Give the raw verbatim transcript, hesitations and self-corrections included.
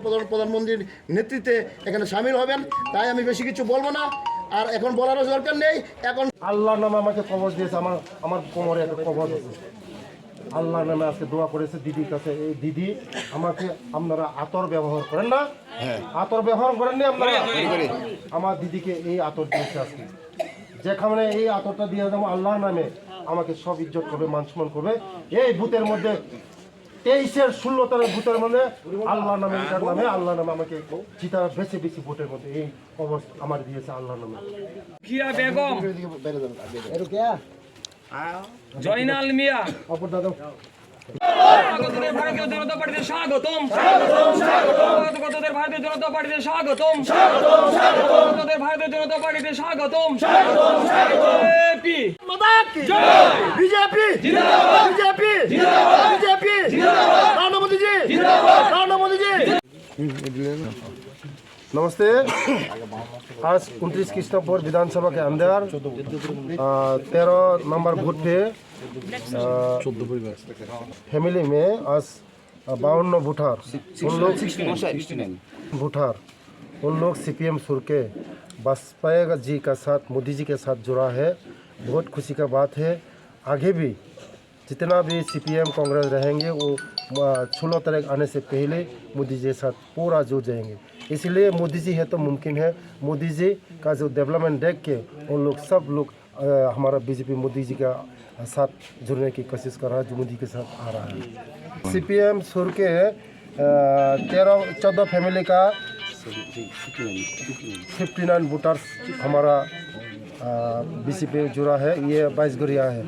প্রধান প্রধানমন্ত্রীর নেতৃত্বে এখানে সামিল হবেন। তাই আমি বেশি কিছু বলবো না, আর এখন বলারও দরকার নেই। এখন আল্লাহর নামে আমাকে কবজ দিয়েছে, আমার আমার কোমরে একটা কবজ আছে। আল্লাহর নামে আজকে দোয়া করেছে দিদির কাছে। এই দিদি, আমাকে আপনারা আতর ব্যবহার করেন না? হ্যাঁ। আতর ব্যবহার করেননি আপনারা? করি, করি। আমার দিদিকে এই আতর দিয়েছে আজকে। যেখানে এই আতরটা দিয়ে যাবো আল্লাহর নামে, আমাকে সব ইজ্জত করবে, মান সম্মান করবে। এই বুথের মধ্যে তেইশের ষোলো তারিখ বুথের মধ্যে আল্লাহর নামে, এটার নামে, আল্লাহর নামে আমাকে জিতা বেশি বেশি ভোটের মধ্যে এই কবজ আমার দিয়েছে আল্লাহর নামে। রুকিয়া বেগম। জয়নাল মিয়া। স্বাগতদের ভারতীয় জনতা পার্টিতে স্বাগতম। স্বাগতদের ভারতীয় জনতা পার্টিতে স্বাগতম। স্বাগতদের ভারতীয় জনতা পার্টিতে স্বাগতম। বিজেপি। বিজেপি। বিজেপি। নরেন্দ্র মোদীজি। নরেন্দ্র মোদীজি। नमस्ते। आज उनतीस कृष्णपुर विधानसभा के अंदर, अ, तेरह नंबर बूथ पे, अ, फैमिली में आज, अ, बावन वोटर, उन लोग वोटर, उन लोग सीपीएम सुर के वाजपेयी जी का साथ, मोदी जी के साथ जुड़ा है। बहुत खुशी का बात है। आगे भी जितना भी सीपीएम कांग्रेस रहेंगे, वो, अ, सोलह तारीख आने से पहले मोदी जी के साथ पूरा जुड़ जाएंगे। इसलिए मोदी जी है तो मुमकिन है। मोदी जी का जो डेवलपमेंट देख के उन लोग, सब लोग, अ, हमारा बीजेपी मोदी जी का साथ जुड़ने की कोशिश कर रहा है, जो मोदी के साथ आ रहा है। सीपीएम सुर के, अ, तेरह चौदह फैमिली का फिफ्टी नाइन वोटर्स हमारा, अ, बीजेपी जुड़ा है, ये बाईस गोरिया है।